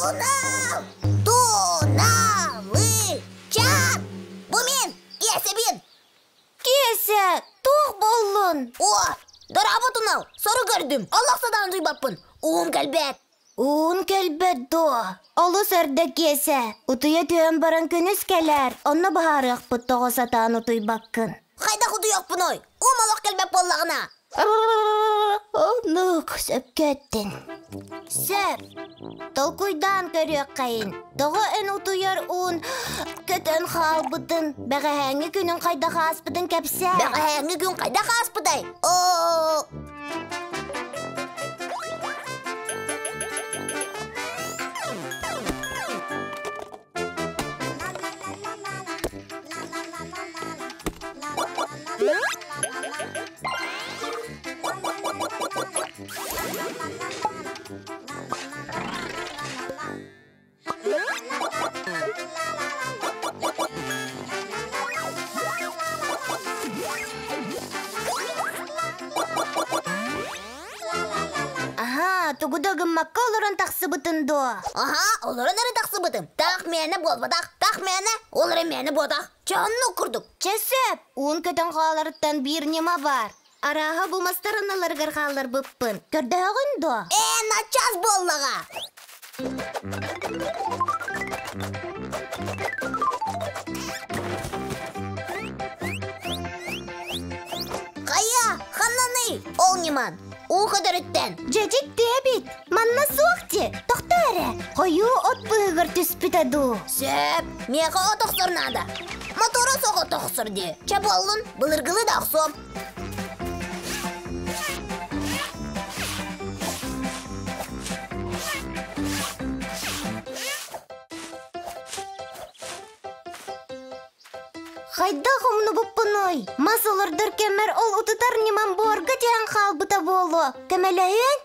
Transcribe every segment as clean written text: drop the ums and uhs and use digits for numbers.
Тунал! Туналычан! Бу мин, Киэсэбин! Киэсэ, туох буоллун? О, дорообо Тунал, сору көрдүм, олох сатаан утуйбаппын, уум кэлбэт. Уун кэлбэт дуо? Олус эрдэ Киэсэ, утуйа түһэн баран күнүс кэлээр, онно быһаарыахпыт тоҕо сатаан утуйбаккын. Хайдах утуйуохпунуй? Уум олох кэлбэт буоллаҕына. Оннук, сөпкө эттин. Сөп. Толкуйдаан көрүөххэйин. Тоҕо эн утуйар уун көтөн хаалбытын, бэҕэһээҥҥи күнүн хайдах ааспытын кэпсээ. Бэҕэһээҥҥи күн хайдах ааспытай? Оо, Аһаа, тугу да гыммакка олорон тахсыбытын дуо? Аһаа, олорон эрэ тахсыбытым. Таах мээнэ буолбатах, таах мээнэ, ол эрэ мээнэ буотах. Чэ, оннук курдук. Чэ сөп, уун көтөн хааларыттан биир ньыма баар. Арааһа бу мастар анналарыгар хаалларбыппын. Көрдөһөҕүн дуо? Ээ, начаас буоллаҕа. Хайа, ханнаный ол ньыман? Уу көтөрүттэн. Дьэдьик диэбит. Манна суох дии. Тохтоо эрэ. Хойуу от быыһыгар түспүтэ дуу? Сөп. Миэхэ от охсор наада. Мотора суох от охсор дии. Чэ буоллун, былыргылыы да охсуом. Хайдах умнубуппунуй? Мас олордор кэммэр ол утутар ньымам буорга түһэн хаалбыта буолуо. Көмөлөһүөн?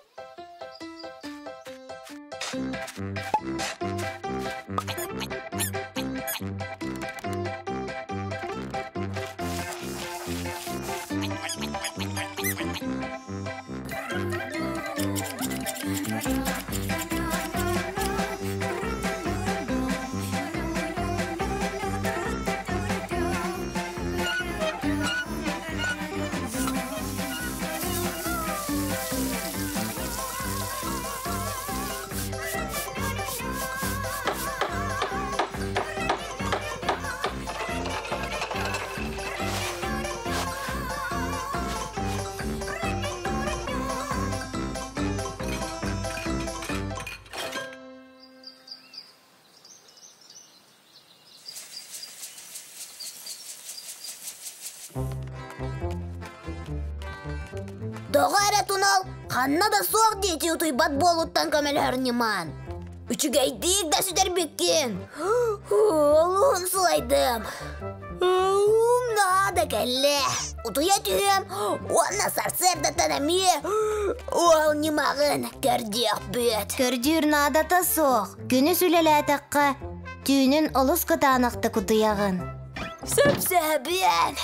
Тоҕо эрэ тунал ханна да суох диэки утуйбат буолуттан көмөлөһөр ньымаан. Үчүгэйдик да сүтэрбиккин. Олуһун сылайдым. Наада кэллэ. Утуйа түһүөм уонна сарсыардаттан эмиэ ол ньымаҕын көрдүөхпүт. Көрдүүр наадата суох. Күнүс үлэлээтэххэ, түүнүн олус кытаанахтык утуйаҕын. Сөпсөһөбүөн.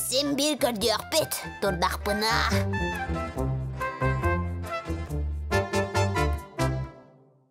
Син биир көрдүөхпүт, турдахпына.